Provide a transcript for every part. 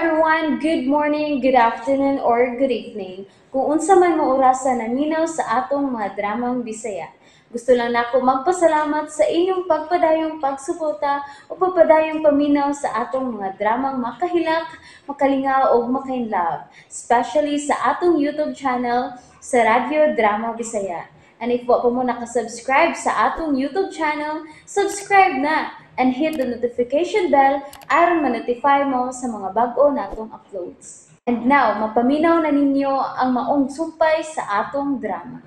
Everyone! Good morning, good afternoon, or good evening. Kung unsa man mo orasa naminaw sa atong mga dramang Bisaya. Gusto lang nako magpasalamat sa inyong pagpadayong pagsuporta o pagpadayong paminaw sa atong mga dramang makahilak, makalingaw o makainlove, especially sa atong YouTube channel sa Radyo Drama Bisaya. And if wa pa mo nakasubscribe sa atong YouTube channel, subscribe na and hit the notification bell aron ma-notify mo sa mga bag-o natong uploads. And now, mapaminaw na ninyo ang maong sumpay sa atong drama.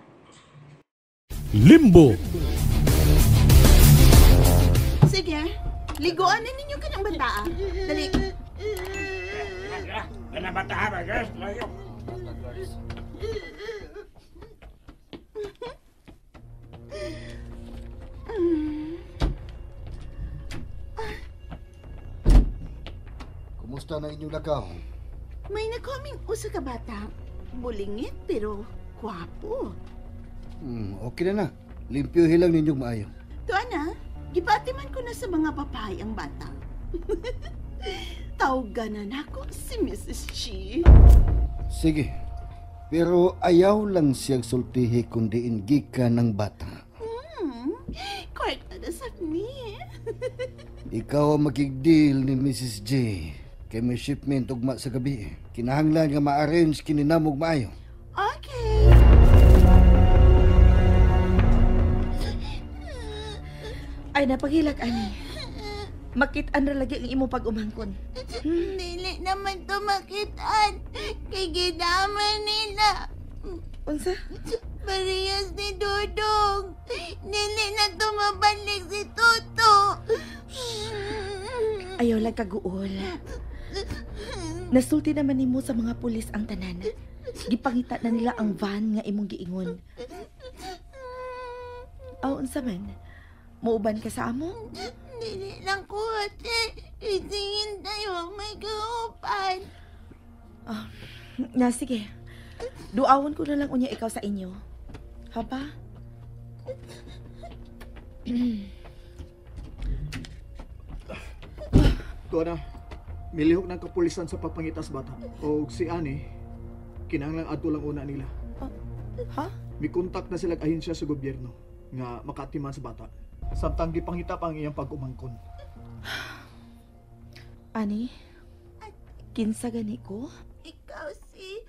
Limbo. Sige, liguan na ninyo kanyang bata. Dali. Kumusta na inyong lakaw? May nakoming usa ka bata. Bulingit pero kwapo. Okay na na. Limpyo hilang ninyong maayo. Tuan na, gipatiman ko na sa mga babae ang bata. Tawgan na nako si Mrs. Chi. Sige. Pero ayaw lang siyang sultihi kundi gikan ng bata. Kwarta na sa ni. Ikaw ang makigdeal ni Mrs. J. Kay may shipment ugma sa gabi. Kinahanglan nga ma-arrange kininamog maayo. Okay. Ay, napaghilak, ani. Makit-an ra lagi ang imong pag-umangkon. Dili naman to makitaan. Kay ginaman nila. Unsa? Parehas ni Dudong. Dili na to mabalik si Toto. Ayaw lang kaguol. Nasulti naman nimo sa mga pulis ang tanan. Gipangita na nila ang van nga imong giingon. Aw, unsa man? Muuban ka sa amo? Dili lang ko, ate. Isingin tayo may kaupan. Na, sige. Duawon ko na lang unya ikaw sa inyo. Ha pa? Tuwa na, milihok ng kapulisan sa pagpangitas bata. O si Ani, kinahanglan adto lang una nila. Ha? May kontak na sila ahensya sa gobyerno nga makatiman sa bata. Samtang gipangita pa ang iyang pag-umangkon. Ani? Kinsa gani ko? Ikaw si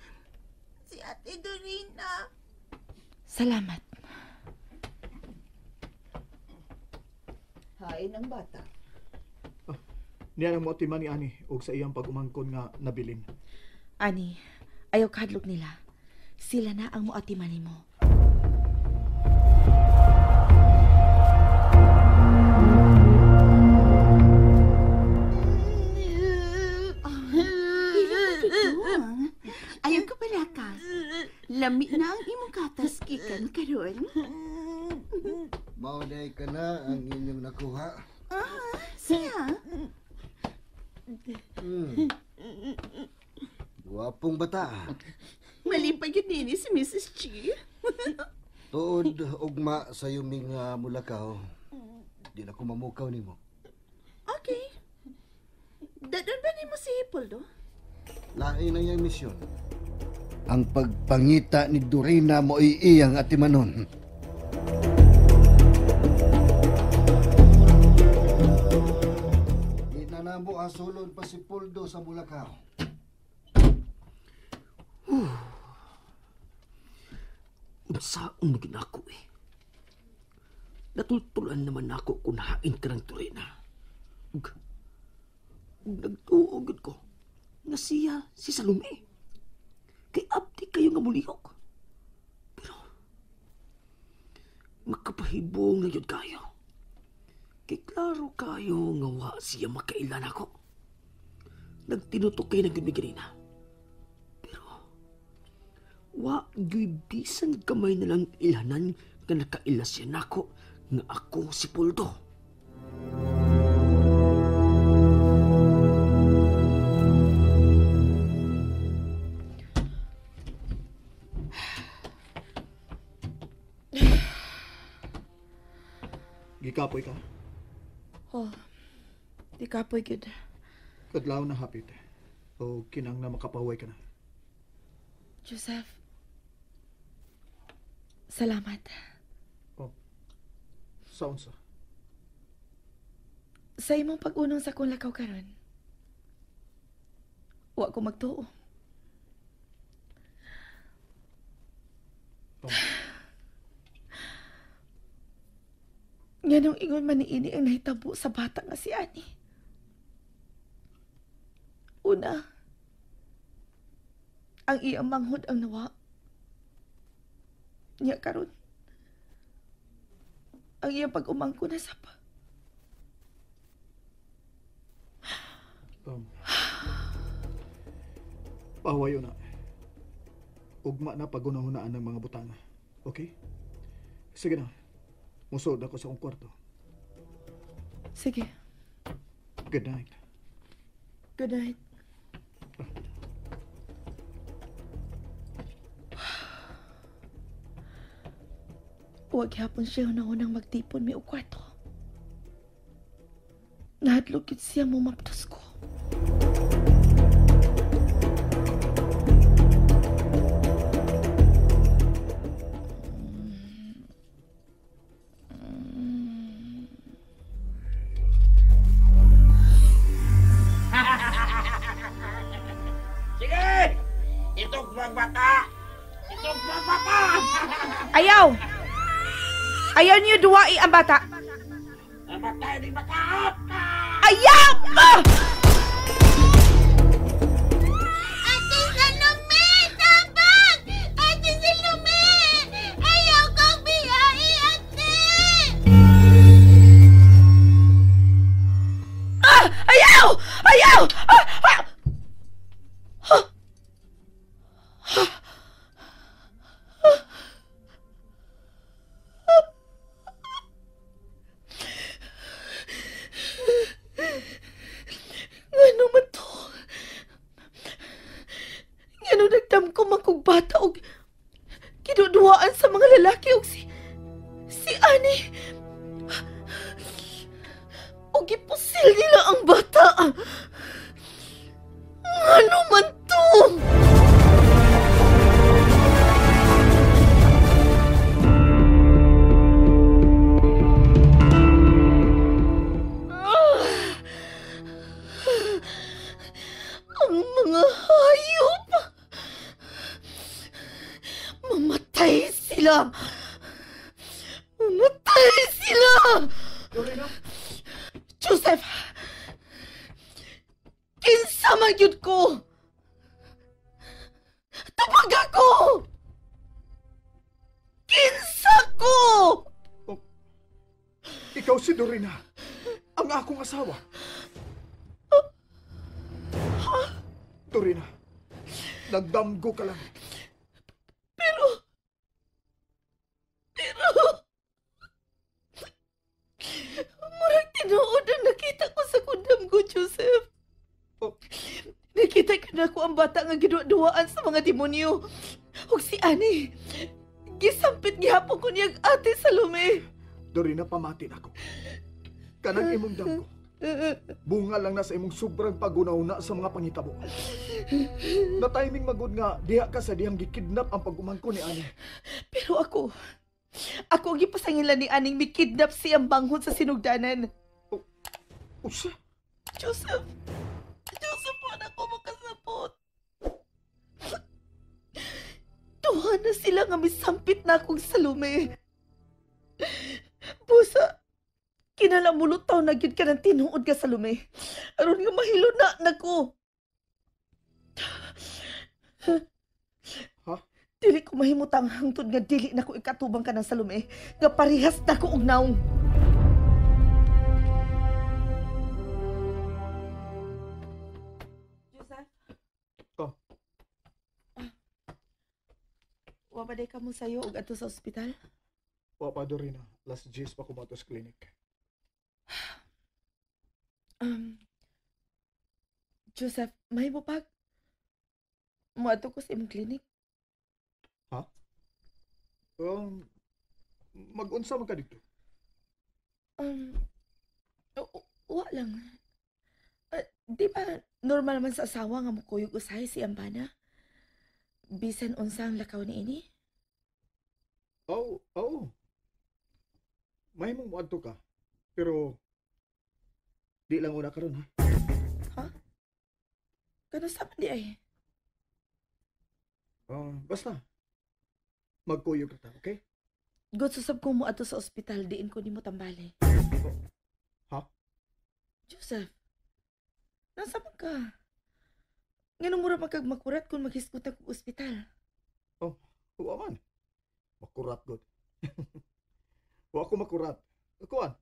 Ate Dorina. Salamat. Hain ang bata. Niya lang mo atiman ni Ani og sa iyang pag-umangkon nga nabilin. Ani, ayaw kahadlok nila. Sila na ang moatiman nimo. Ayaw ko pala ka. Lami na ang imong katas gikan karon. Mauday ka na ang inyong nakuha. Siya. Gwapong bata. Malipay yun nini si Mrs. Chi. Tuod ugma sa yuming mulakaw. Di na ko mamukaw nimo. Okay. Dadon ba nimo si Poldo? Lain na iyang misyon. Ang pagpangita ni Dorina mo iyang atimanon. Di na namo asulon pa si Poldo sa Mulakaw. Unsaon mo ginako eh. Natultulan naman ako kung hain ka ng Dorina. Ug nagtuo gud ko nga siya si Salome. Kay abdi kayo nga mulihok. Pero makapahibong na yun kayo. Kay klaro kayo nga wa siya makailan ako. Nagtinutok kayo ng ganina. Pero wa gyud bisan gamay na lang ilanan nga nakaila siya nako nga ako si Poldo. Gikapoy ka? Oh, di kapoy gud. Kadlaw na hapit. O kinang na makapahuway ka na. Joseph, salamat. Oh, sa unsa? Sa imong pag-unong sa akong lakaw karon, wa ko magtuo. Oh. Nganong ingon man niini ang nahitabo sa bata nga si Annie. Una, ang iyang manghod ang nawa. Niya karon, ang iyang pag-umangko na sapa. Pahuwayo na. Ugma na pagunahunaan ng mga butanga. Okay? Sige na. Musod ako sa akong kwarto. Sige. Good night. Good night. Huwag hapon siya na unang magtipon may kwarto. Nahadlok yun siya mumaptos ko. Sige! Itong magbata! Itong magbata! Ayaw! Ayaw niyo duwai ang bata! Namatay ni bata! Ayaw! Ah! Ate Salome! Tabang! Ate Salome! Ayaw kong biyai, ate! Ah! Ayaw! Ayaw! Ah! Ah! Ah! Ngano man to? Ngano nagdam ko man kog bata og kinuduhaan sa mga lalaki og si Annie. Og gipusil nila ang bata. Ngano man to? Ang mga hayop! Mamatay sila! Mamatay sila! Dorina? Joseph! Kinsa man gyud ko! Tubag ako! Kinsa ko! Oh, ikaw si Dorina, ang akong asawa. Dorina, nagdamgo ka lang. Pero, murag tinuod ang nakita ko sa kundam ko, Joseph. Oh. Nakita ka na ko ang bata nga giduwa-duwaan sa mga demonyo. Ug si Annie, gisampit gihapon ko niyang ate Salome. Dorina, pamatin ako. Kanang imong damgo. Bunga lang na sa imong sobrang pagunauna sa mga pangitabo. Na timing magud nga diha ka sa dihang gikidnap ang pag-umangko ni Annie. Pero ako ang gipasangilan ni Aning mikidnap siyang banghon sa sinugdanan. Oh, usa? Joseph, wala ko makasabot. Duha na sila nga misampit na akong Salome. Busa, kinalamulutaw na gyud ka ng tinuod ka Salome. Aron nga mahilo na nako. Ha? Dili ko mahimutang hangtod nga dili na ko ikatubang ka ng Salome. Nga parehas na ko og nawong. Joseph? Oh. Wa ba day ka mo sayo og adto sa ospital? Wa pa, Dorina. Last G's pa kumato sa clinic. Joseph, may pag moadto ko sa imong clinic. Ha? Mag-unsa man ka dito? Wa lang. Di ba Normal man sa asawa nga mukuyog usahay si Ambana. Bisan unsang lakaw ni ini. Oo, oo. Mahimong moadto ka. Pero di lang una karon ha. Ha? Kano sa man di ay? Basta. Magkuyog ka ta, okay? God susab ko mo ato sa ospital, diin ko nimo tambali. Oh. Ha? Joseph, nasa man ka? Nganong mura man kag makurat kung maghisgutan kog ospital? Oh, wa man. Makurat god. Wa ko makurat. Kuan.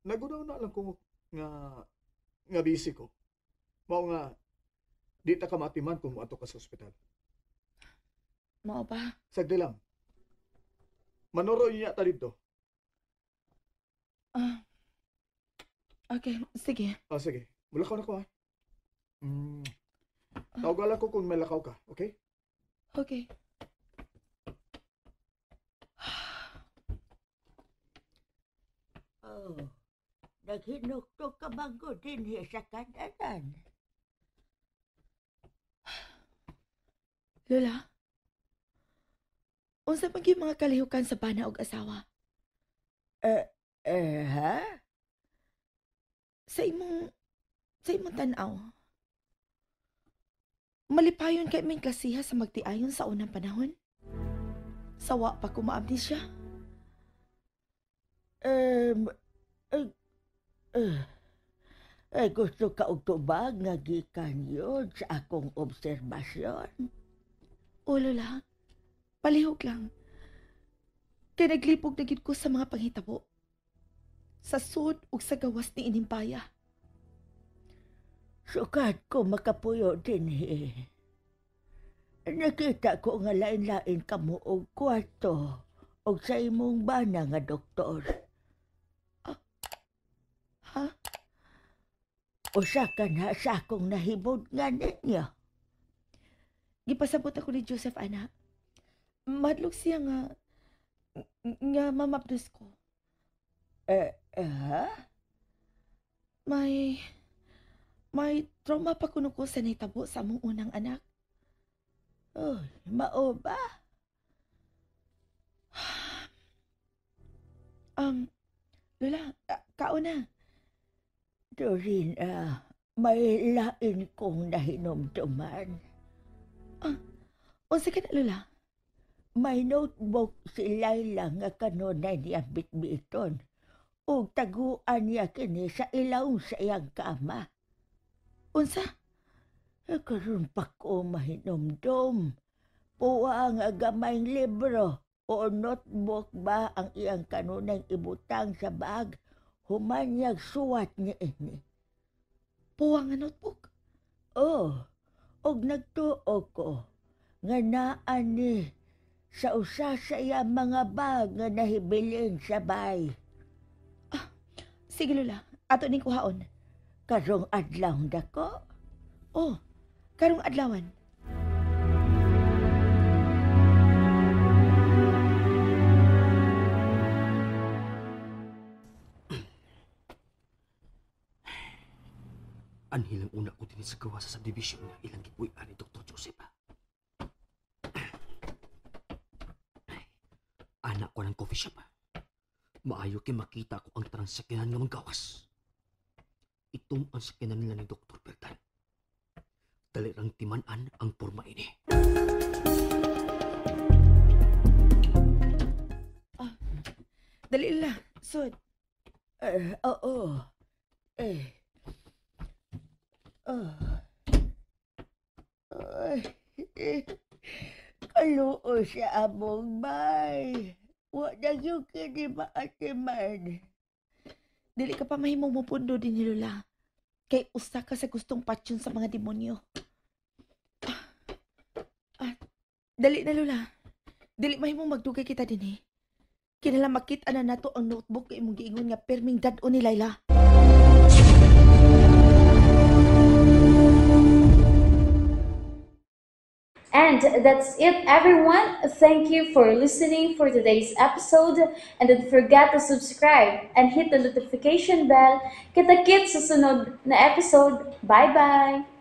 Nagunaw na lang ko nga busy ko. Mao nga di ta ka maatiman kung moadto ka sa ospital. Mao ba? Sagdi lang. Manuro niya ta didto. Okay, sige. Sige. Mulakaw na ko ha. Tawagan lang ko kung may lakaw ka, okay? Okay. Oh, naghinuktok ka bago din sa kananan. Lola, unsa man gyud mga kalihukan sa bana og asawa? Ha? Sa imong tan-aw, malipayon kay ming klasiha sa magtiayon sa unang panahon? Sawa pa ko maamnesya? Gusto ka og tubag nga gikan yun sa akong obserbasyon? O, Lola, palihog lang. Kay naglipog na gid ko sa mga panghitabo. Sa sud ug sa gawas ni inimbaya. Sukat ko makapuyo din eh. Nakita ko nga lain-lain kamo og kwarto og sa imong bana nga doktor. Ha? Usa ka na sa akong nahibod nga ninyo. Gipasabot ako ni Joseph, anak. Madlok siya nga mamapdos ko. Ha? May trauma pa kuno ko sa nahitabo sa among unang anak. Oh, mao ba? Lola, kaon na. Doreen, may lain kong nahinumduman. Unsa ka na, Lola? May notebook si Laila nga kanunay niya bitbiton. Ug taguan niya kini sa ilawom sa iyang kama. Unsa? Karon pa ko mahinumdum. Puwa nga gamayng libro o notebook ba ang iyang kanunay ibutang sa bag? Humanyag suwat niya ini. Puwa nga notebook? Oh, og nagtuo ko nga naa ni sa usa sa iyang mga bag nga nahibilin sa bay. Sige, Lola. Ato ning kuhaon. Karong adlaw dako? Oh, karong adlawan. Anhilang una ko din sa gawa sa subdivision nga ilang gipuy-an ni Dr. Joseph. Anak ko ng coffee shop. Maayo kay makita ko ang tanang sakyanan nga manggawas. Itong ang sakyanan nila ni Dr. Bertan. Dalirang timan-an ang porma ini. Dali la, sud. Oo. Kaluo siya among bay. Wa na yung kini maatiman. Dili ka pa mahimong mupundo din ni Lola. Kay usa ka sa gustong patsyon sa mga demonyo. Dali na, Lola. Dili mahimong magdugay kita din eh. Kinala makita na nato ang notebook kay imong giingon nga perming dad-on ni Laila. And And that's it, everyone. Thank you for listening for today's episode. And don't forget to subscribe and hit the notification bell. Kita-kits sa sunod na episode. Bye-bye!